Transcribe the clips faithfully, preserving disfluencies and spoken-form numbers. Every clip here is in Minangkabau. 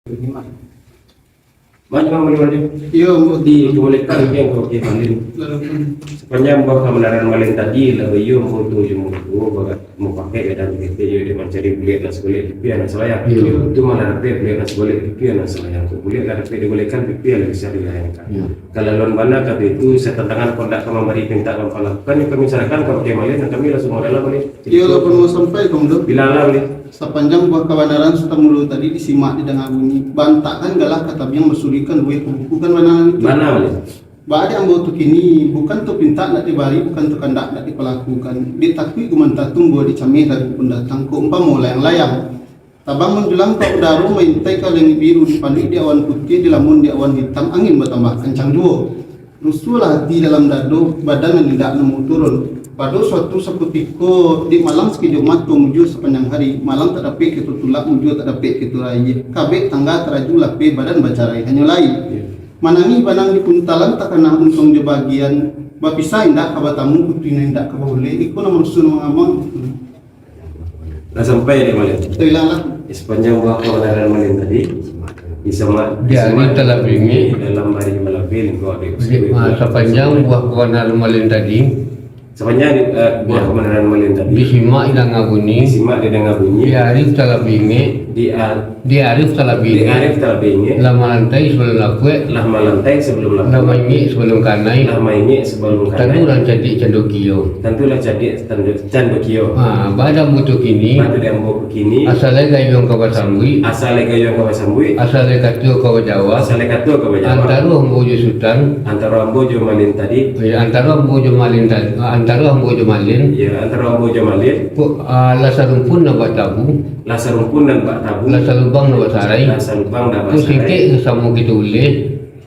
Maju, maju, maju. Iyo, ambo. Dibolehkan, iyo, ambo, oke, malin. Sapanjang buah kabanaran malin tadi, lah baiyo ambo tu jo mudo, bagat mupakaik gadang ketek, iyo, dek mancari buliak nan sagolek, pipiah nan salayang. Iyo. Tu malah dapek buliak nan sagolek, pipiah nan salayang. Tu buliak lah dapek dibolehkan, pipiah lah bisa dilayangkan. Iyo. Kalau lawan bana kato itu, satantangan kok ndak ka mambari pintak ka mampalakukan, yo kami sarahkan ka pakai malin, nan kami langsung madalam malin. Iyo, lah pun mau sampai ka mudo. Bilang lah malin. Sapanjang buah kabanaran satamulo tadi disimak didanga bunyi, baantakan galah ka tabiang basurikan buih pabukukan bana itu. Bana, Malin. Baa dek ambo tu kini, bukan tu pintak ndak dibari, bukan tu kandak ndak dipalakukan. Dek takuik gumanta tumbuah dicameh ragu pun datang, kok umpamo layang-layang. Tabang manjulang ka udaro, maintai ka langik biru, dipanuik di awan putiah, dilamun di awan hitam, angin batambah kancang juo. Rusuahlah ati dalam dado, badan nan indak namuah turun. Pado suatu sakutiko, di malam sakijok mato, mujua sapanjang hari, malam tak dapek kito tulak, mujua tak dapek kito rayia. Kabek tangga taraju lapeh, badan bacarai hanyo lai. Manangih banang di kuntalan, takana untuang jo bagian, bapisah indak ka batamu, putuih nan indak ka bauleh, iko nan marusuah nan mangamang. Lah sampai dek Malin. Sapanjang buah kabanaran Malin tadi, disemak, di ari disemak, talabih ingek, dalam ari malabih, lingkuang ari. Sapanjang buah kabanaran Malin tadi, sapanjang, eh, buah kabanaran Malin tadi, disimak didanga bunyi, disimak didanga bunyi, di ari talabih ingek, di ar-, di ari talabih ingek, di ari talabih ingek, lah malantai sabalun lapuak, lah malantai sabalun lapuak, lah maingek sabalun kanai, lah maingek sabalun kanai. Tantulah cadiak cando kio. Tantulah cadiak Cando, cando kio. Ha, baa dek ambo tu kini. Baa dek ambo tu kini. Asa lai gayuang ka basambuik. Asa lai gayuang ka basambuik. Asa lai kato ka bajawab. Asa lai kato ka bajawab. Antaro ambo jo Sutan. Antaro ambo jo Malin tadi. Ya, antaro ambo jo Malin tadi. Antaro ambo jo Malin. Ya, antaro ambo jo Malin. Kok, ah, lah sarumpun nan bak tabu. Lah sarumpun nan bak tabu. Lah salubang nan bak sarai. Lah salubang nan bak sarai. Kok singkek samo kito uleh.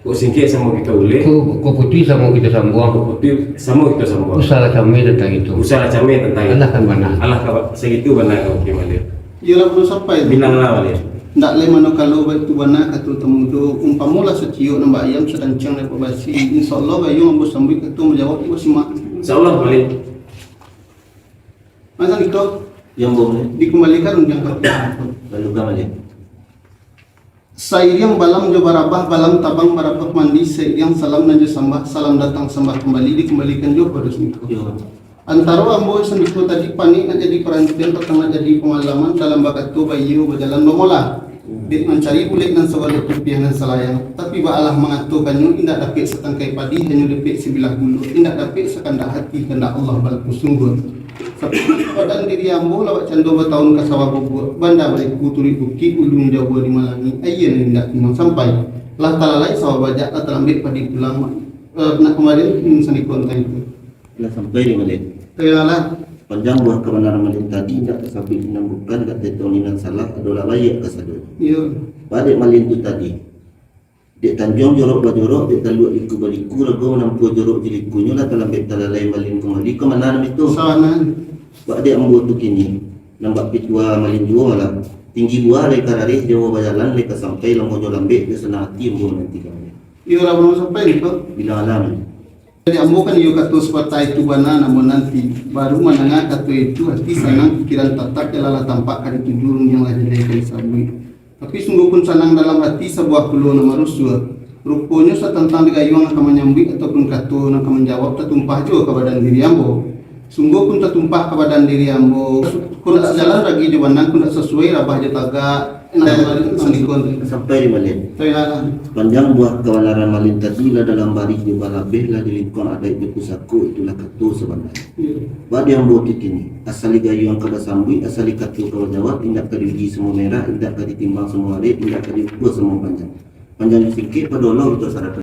Kok singkek samo kito uleh. Kok, kok putuih samo kito sambuang. Kok putuih samo kito sambuang. Usahlah cameh tantang itu. Usahlah cameh tantang itu. Alah ka bana. Alah ka ba-, sagitu bana ka Malin. Iyolah, pun sampai tu. Bilang lah, Malin. Ndak lai manokalo baitu bana kato tamudo, umpamo lah saciok nan bak ayam, sadancang nan bak basi. Insya Allah, gayuang ambo sambuik kato manjawab, ambo simak. Insya Allah, Malin. Masa niko? Yang boleh. Dikembalikan undian ka. Lalu ka, Malin. Sairiang balam jo barabah, balam tabang barabah mandi, sairiang salam nan jo sambah, salam datang sambah kambali, dikambalikan juo pado sandiko. Yo. Antaro ambo sandiko tadi panik nak jadi parantian, patang nak jadi pangalaman, dalam bakato baiyo, bajalan bamolah. Hmm. Dek mancari bulek nan sabaleh, pipiah nan salayang. Tapi baalah mangatokannyo, indak dapek satangkai padi, hanyo dapek sabilah guluak, indak dapek sakandak hati, kandak Allah balaku sungguah. Sapadan diri ambo lawak cando bataun ka sawah bubuak, banda baliku turuik bukik, ulun jauah di malangi, aia nan indak timbang sampai. Lah talalai sawah bajak, lah talambek padi pulang, eh, nak kamarian, hmm, sandiko tantang itu. Lah sampai di Malin. Tayolah. Panjang buah kabanaran Malin tadi, indak tasabuik nan bukan, indak taetong nan salah, adolah baiak kasadonyo. Iyo. Baa dek Malin tu tadi. Dek tanjuang jorok bajorok, dek taluak liku baliku, rago manampuah jorok jo likunyo, lah talambek talalai Malin kambali ka bana nan itu. Salah. Baa dek ambo tu kini, nan bak pitua Malin juo malah. Tinggi buah lai ka rareh, jauah bajalan lai ka sampai, lamo jo lambek, jo sanang ati ambo manantikan. Iyo lah, balun sampai niko. Bilang alah, Malin. Jadi ambo kan iyo kato sapatah itu bana, namun nanti baru mandanga kato itu, hati sanang, pikiran tatap, jalan lah tampak ka dituju, rundiang lah jaleh ka disabuik. Tapi sungguahpun sanang dalam hati, sabuah pulo nan marusuah. Ruponyo satantang di gayuang ka manyambuik ataupun kato nan ka manjawab tatumpah juo ka badan diri ambo. Sungguahpun tatumpah ka badan diri ambo. Kok ndak sajalan ragi jo banang, kok ndak sasuai rabah jo tagak. Nah, sandiko. Sampai di Malin. Sampai lah. Panjang buah kabanaran Malin tadi lah dalam barih jo balabeh, lah di lingkuang adaik jo pusako, itulah kato sabananyo. Iyo. Baa dek ambo tu kini, asa lai gayuang ka basambuik, asa lai kato ka bajawab, indak ka diuji samo merah, indak ka ditimbang samo arek, indak ka diukur samo panjang. Panjang jo singkek, pado Allah urus sarato.